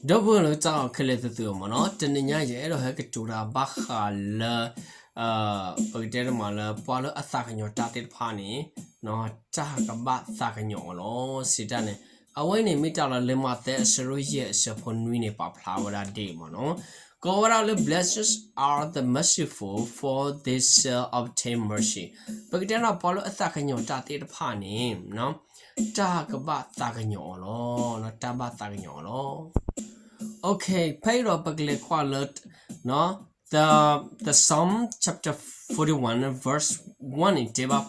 ဒီပုၢ်ဝဲၢ်လၢတၢ်အဲၣ်ခဲလၢာ်သ့ၣ်ဧၢမ့ၢ်နီၤ, တနံၤညါယအဲၣ်ဒိးဟဲကတိၤတၢ်ဘၣ်ဃးလၢ ပကတဲတမးလၢ ပှၤလၢအသးကညီၤတၢ်သ့ၣ်တဖၣ်န့ၣ် တၢ်ကဘၣ်သးကညီၤအီၤလီၤ စံးတၢ်န့ၣ်. အဝဲန့ၣ်မ့ၢ်တၢ်လီၤလၢမးသဲအဆၢဒိၣ်ယဲၢ်အဆၢဖိနွံန့ၣ် ပာ်ဖျါဝဲဒၣ်ဒ်အံၤမ့ၢ်နီၤ. ကိးဝဲဒၣ်လၢ Blessed are the merciful, for they shall obtain mercy. ပကတဲဒၣ်ပှၤလၢအသးကညီၤတၢ်သ့ၣ်တဖၣ်န့ၣ် တၢ်ကဘၣ်သးကညီၤအီၤလီၤ, တၢ်ဘၣ်သးကညီၤအီၤလီၤ. Okay, ဖဲအံၤဒီးပကလဲၤကွၢ်လၢ the, the Psalm chapter forty-one verse one န့ၣ် တဲဘၣ်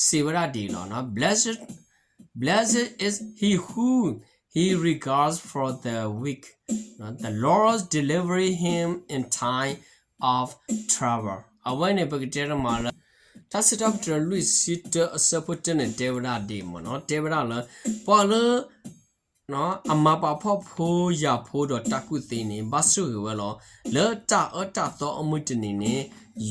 စံးဝဲဒၣ်ဒ်အံၤလီၤ. Blessed, blessed is he who he regards for the weak. The Lord deliver him in time of trouble. အဝဲန့ၣ်ပကတဲတမးလၢ တၢ်စံးထီၣ်ပတြၢၤလွံၢ်ဆံတၢအဆၢဖိတၢန့ၣ် တဲဝဲဒၣ်ဒ်အံၤမ့ၢ်နီၤ, တဲဝဲဒၣ်လၢ ပှၤလၢ အမၤပာ်ဖှိၣ်ဖိယာ်ဖိဒီးတၢ်ကူၣ်သ့န့ၣ် ဘၣ်ဆိၣ်ဂ့ၤဝဲလီၤ. လၢတၢ်အၢတၢ်သီအမုၢ်တနံၤန့ၣ်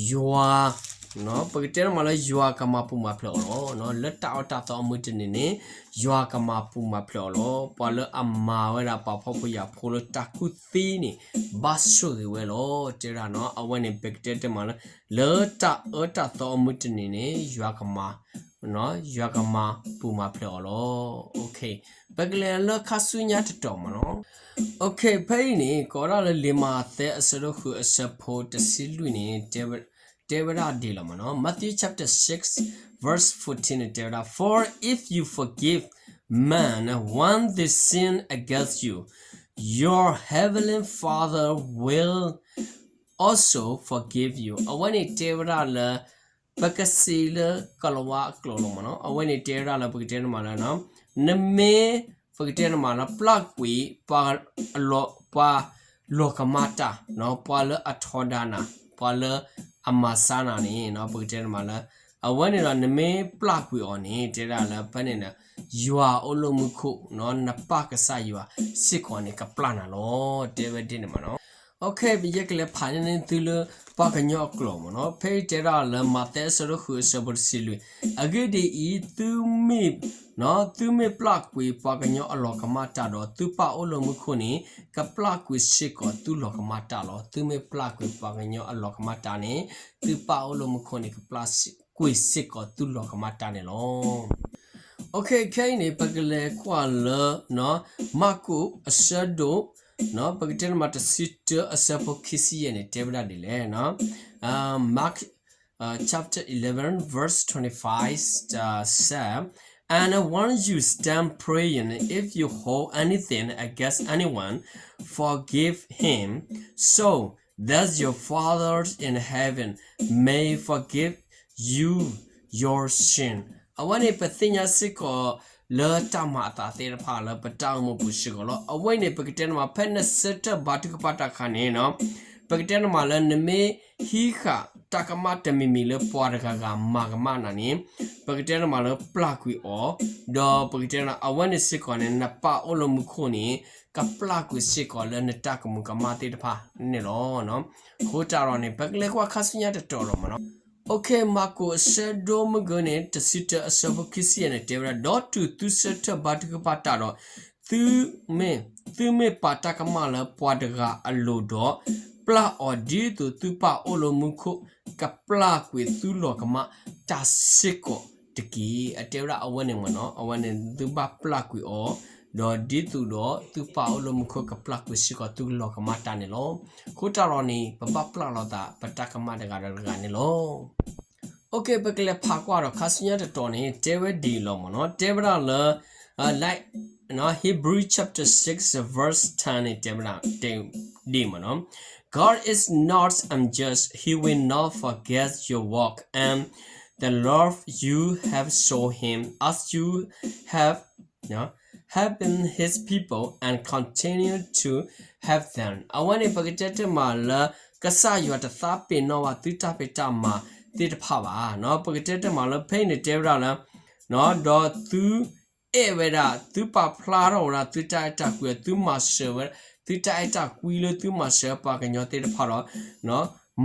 ယွၤ ပကတဲတမးလၢယွၤကမၤပူၤမၤဖျဲးအီၤလီၤ. လၢတၢ်အၢတၢ်သီအမုၢ်တနံၤန့ၣ် ယွၤကမၤပူၤမၤဖျဲးအီၤလီၤ. ပှၤလၢအမၤဝဲဒၣ်ပာ်ဖှိၣ်ဖိယာ်ဖိလၢတၢ်ကူၣ်သ့န့ၣ် ဘၣ်ဆိၣ်ဂ့ၤဝဲလီၤ. တဲဒၣ်နီၤ အဝဲန့ၣ် ပကတဲတမးလၢ လၢတၢ်အၢတၢ်သီအမုၢ်တနံၤန့ၣ် ယွၤကမၤ ယွၤကမၤပူၤမၤဖျဲးအီၤလီၤ. Okay, ပကလဲၤလၢခါဆူညါတတီၤမ့ၢ်နီၤ. Okay, ဖဲအံၤန့ၣ် ကိးဝဲဒၣ်လၢလံာ်မးသဲအဆၢဒိၣ်ဃုအဆၢဖိတဆံလွံၢ်န့ၣ် တဲဝဲဒၣ်ဒ်လီၤမ့ၢ်နီၤ. Matthew chapter six verse fourteen န့ၣ် တဲဝဲဒၣ်, For if you forgive men when they sin against you, your heavenly Father will also forgive you. အဝဲန့ၣ်တဲဝဲဒၣ်လၢ ပကစံးလၢကလၤဝါအကျိာ်လီၤမ့ၢ်နီၤ. အဝဲန့ၣ်တဲဝဲဒၣ်လၢပကတဲတမးလၢ နမ့ၢ် ပကတဲတမးလၢ ပျၢ်ကွံာ်ပှၤလီၤကမၣ်တၢ်, ပှၤလၢအထီဒါနၤ, ပှၤလၢအမၤဆါနၤန့ၣ် ပကတဲတမးလၢ အဝဲန့ၣ်ဒီး နမ့ၢ်ပျၢ်ကွံာ်အီၤန့ၣ် တဲဒၣ်လၢဖဲန့ၣ် ယွၤအိၣ်လၢမူခိၣ် နပၢ်ကစၢ်ယွၤစ့ၢ်ကီးန့ၣ် ကပျၢ်နၤလီၤ. တဲဝဲဒ်န့ၣ်မ့ၢ်နီၤ. Okay, ယကလဲၤဖးန့ၢ်သုလၢပှၤကညီအကျိာ်မ့ၢ်နီၤ. ဖဲအံၤတဲဒၣ်လၢမးသဲအဆၢဒိၣ်ဃုအဆၢဖိတဆံလွံၢ်, အဂ့ၢ်ဒ်အံၤ, သုမ့ၢ် သုမ့ၢ်ပျၢ်ကွံာ်ပှၤကညီအလီၤကမၣ်တၢ်ဒီး သုပၢ်အိၣ်လၢမူခိၣ်န့ၣ် ကပျၢ်ကွံာ်စ့ၢ်ကီးသုလီၤကမၣ်တၢ်လီၤ. သုမ့ၢ်ပျၢ်ကွံာ်ပှၤကညီအလီၤကမၣ်တၢ်န့ၣ် သုပၢ်အိၣ်လၢမူခိၣ်န့ၣ် ကပျၢ်ကွံာ်စ့ၢ်ကီးသုလီၤကမၣ်တၢ်န့ၣ်လီၤ. Okay, ခဲအံၤန့ၣ် ပကလဲၤကွၢ်လၢ မၢ်ကူးအဆၢဒိၣ် ပကတဲတမးတဆံတၢအဆၢဖိခံဆံယဲၢ်န့ၣ် တဲဝဲဒၣ်ဒ်လဲၣ်. Mark, uh, chapter eleven, verse twenty-five, uh, said, And when you stand praying, if you hold anything against anyone, forgive him, so that your Father in heaven may forgive you your sin. အဝဲန့ၣ် ပသ့ၣ်ညါစ့ၢ်ကီးလၢတၢ်မၤအသးသ့ၣ်တဖၣ်လၢပတၢ်အိၣ်မူပူၤစ့ၢ်ကီးလီၤ. အဝဲန့ၣ် ပကတဲတမး ဖဲနဆၢထၢၣ်ဘါထုကဖၣ်တၢ်အခါန့ၣ် ပကတဲတမးလၢ နမ့ၢ်ဟံးဃာ်တၢ်ကမၣ်တမံၤမံၤလၢပှၤတဂၤဂၤမၤကမၣ်နၤန့ၣ် ပကတဲတမးလၢပျၢ်ကွံာ်အီၤ, ဒီးပကတဲတမး အဝဲန့ၣ်စ့ၢ်ကီးန့ၣ် နပၢ်အိၣ်လၢမူခိၣ်န့ၣ် ကပျၢ်ကွံာ်စ့ၢ်ကီးလၢနတၢ်ကမူၤကမၣ်သ့ၣ်တဖၣ်န့ၣ်လီၤ. အဃိတၢ်ဒီးန့ၣ် ပကလဲၤကွၢ်ခါဆူညါတတီၤလီၤမ့ၢ်နီၤ. Okay, မၢ်ကူးအဆၢဒိၣ်မုၢ်ဂၢန့ၣ် တဆံတၢအဆၢဖိခံဆံယဲၢ်န့ၣ် တဲဝဲဒၣ်, ဒီးတုၤသုဆၢထၢၣ်ဘါထုကဖၣ်တၢ်ဒီး, သုမ့ၢ်, သုမ့ၢ်ပာ်တၢ်ကမၣ်လၢပှၤတဂၤအလိၤဒီး, ပျၢ်အီၤဒ်သိးသုပၢ်အိၣ်လၢမူခိၣ် ကပျၢ်ကွံာ်သုလီၤကမၣ်တၢ်စ့ၢ်ကီးတက့ၢ်. အတဲဝဲဒၣ်အဝဲန့ၣ်မ့ၢ်နီၤ, အဝဲန့ၣ်သုဘၣ်ပျၢ်ကွံာ်အီၤ, ဒီးဒ်သိးဒီးသုပၢ်အိၣ်လၢမူခိၣ်ကပျၢ်ကွံာ်စ့ၢ်ကီးသုလီၤကမၣ်တၢ်န့ၣ်လီၤ. အဃိတၢ်ဒီးန့ၣ် ပဘၣ်ပျၢ်လိာ်သးပတၢ်ကမၣ်တဂၤဒီးတဂၤန့ၣ်လီၤ. Okay, ပကလဲၤဖးကွၢ်ဒီးခါဆူညါတတီၤန့ၣ် တဲဝဲဒ်အံၤလီၤမ့ၢ်နီၤ. တဲဝဲဒၣ်လၢ like, Hebrew chapter six verse ten န့ၣ် တဲဝဲဒၣ်ဒ်အံၤမ့ၢ်နီၤ. God is not unjust, he will not forget your work and the love you have shown him as you have helping his people and continue to help them. အဝဲန့ၣ် ပကတဲတမးလၢ ကစၢ်ယွၤတသးပ့ၤနီၣ်ဘၣ်သုတၢ်ဖံးတၢ်မၤသ့ၣ်တဖၣ်ဘၣ်. ပကတဲတမးလၢဖဲအံၤန့ၣ်တဲဝဲဒၣ်လၢ ဒီးသုအဲၣ်ဝဲဒၣ်, သုပာ်ဖျါထီၣ်ဝဲဒၣ်သုတၢ်အဲၣ်တၢ်ကွံ, သုမၤစၢၤဝဲ, သုတၢ်အဲၣ်တၢ်ကွံလၢသုမၤစၢၤပှၤကညီသ့ၣ်တဖၣ်ဒီး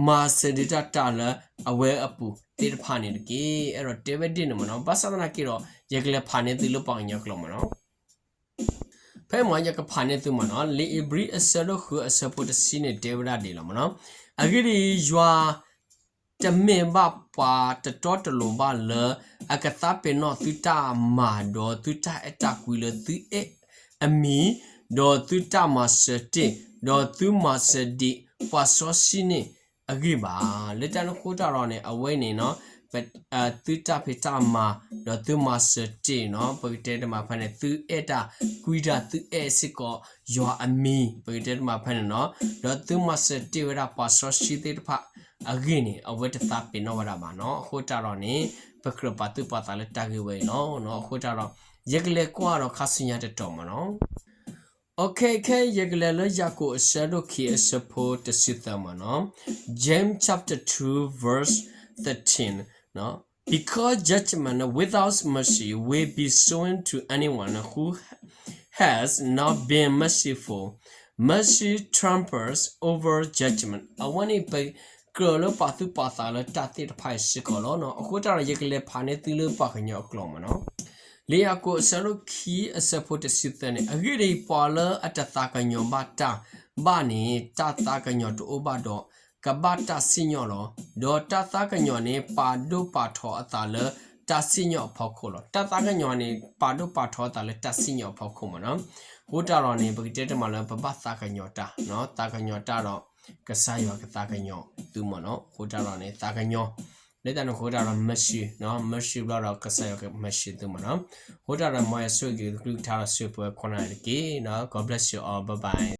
မၤစၢၤဒုးတၢ်တၢ်လၢအဝဲအပူၤသ့ၣ်တဖၣ်န့ၣ်တက့ၢ်. အဲၣ်ဒိးတဲဝဲဒ်န့ၣ်မ့ၢ်နီၤ. ဘၣ်ဆၣ်သနာ်က့ဒီး ယကလဲၤဖးန့ၢ်သုလၢပှၤကညီကျိာ်မ့ၢ်နီၤ. ဖဲမ့ၢ်ယကဖးန့ၢ်သုမ့ၢ်နီၤ, လံာ်ဧ့ၤဘြံၤအဆၢဒိၣ်ဃုအဆၢဖိတဆံန့ၣ် တဲဝဲဒၣ်ဒ်လီၤမ့ၢ်နီၤ. အဂ့ၢ်ဒ်အံၤ, ယွၤ တမ့ၢ်ဘၣ်ပှၤတတီတလိၤဘၣ်လၢ အကသးပ့ၤနီၣ်သုတၢ်မၤ, ဒီးသုတၢ်အဲၣ်တၢ်ကွံလၢသုအဲၣ်အမံၤ, ဒီးသုတၢ်မၤစၢၤတ့ၢ်, ဒီးသုမၤစၢၤဒံးပှၤစီဆှံန့ၣ်အဂ့ၢ်ဘၣ်. လၢတၢ်န့ၣ်အဃိတၢ်ဒီးန့ၣ် အဝဲန့ၣ်နီၤ, သုတၢ်ဖံးတၢ်မၤ, ဒီးသုမၤစၢၤတ့ၢ်နီၤ, ပကတဲတမံၤဖဲန့ၣ် သုအဲၣ်တၢ်ကွံတၢ် သုအဲၣ်စ့ၢ်ကီးယွၤအမံၤ, ပကတဲတမံၤဖဲန့ၣ်နီၤ, ဒီးသုမၤစၢၤတ့ၢ်ဝဲဒၣ်ပှၤစီဆှံသ့ၣ်တဖၣ်အဂ့ၢ်န့ၣ် အဝဲတသးပ့ၤနီၣ်ဝဲဒၣ်ဘၣ်နီၤ. အဃိတၢ်ဒီးန့ၣ် ပကြၢးပာ်သူၣ်ပာ်သးလၢတၢ်ဂ့ၢ်ဝဲအံၤလီၤ. အဃိတၢ်ဒီး ယကလဲၤကွၢ်ဒီးခါဆူညါတတီၤမ့ၢ်နီၤ. အခဲအံၤ ယကလဲၤလၢယၤကိာ်အဆၢဒိၣ်ခံအဆၢဖိတဆံသၢမ့ၢ်နီၤ. James chapter two verse thirteen, because judgment without mercy will be shown to anyone who has not been merciful. Mercy triumphs over judgment. အဝဲန့ၣ် ပကြၢးလၢပာ်သူၣ်ပာ်သးလၢတၢ်သ့ၣ်တဖၣ်အံၤစ့ၢ်ကီးလီၤ. အဃိတၢ်ဒီး ယကလဲၤဖးန့ၢ်သုလၢပှၤကညီအကျိာ်မ့ၢ်နီၤ. လံာ်ယၤကိာ်အဆၢဒိၣ်ခံအဆၢဖိတဆံသၢန့ၣ်, အဂ့ၢ်ဒ်အံၤ, ပှၤလၢအတသးကညီၤဘၣ်တၢ်ဘၣ်န့ၣ် တၢ်သးကညီၤတအိၣ်ဘၣ်ဒီး ကဘၣ်တၢ်စံၣ်ညီၣ်လီၤ. ဒီးတၢ်သးကညီၤန့ၣ် ပာ်ဒိၣ်ပာ်ထီအသးလၢတၢ်စံၣ်ညီၣ်အဖီခိၣ်လီၤ. တၢ်သးကညီၤန့ၣ် ပာ်ဒိၣ်ပာ်ထီအသးလၢတၢ်စံၣ်ညီၣ်အဖီခိၣ်မ့ၢ်နီၤ. အဃိတၢ်ဒီးန့ၣ် ပကတဲတမံၤလၢပဘၣ်သးကညီၤတၢ်, သးကညီၤတၢ်ဒီး ကစၢ်ယွၤကသးကညီၤသုမ့ၢ်နီၤ. အဃိတၢ်ဒီးန့ၣ် သးကညီၤ လၢတၢ်န့ၣ်အဃိတၢ်ဒီး mercy, mercy ဘျီဒီး ကစၢ်ယွၤက mercy သုမ့ၢ်နီၤ. အဃိတၢ်ဒီး မ်ယွၤဆိၣ်ဂ့ၤက့ၤသုကလုၢ်ကထါဒီး စံးပဝဲခိၣ်နၢ်တက့ၢ်. God bless you all, bye bye.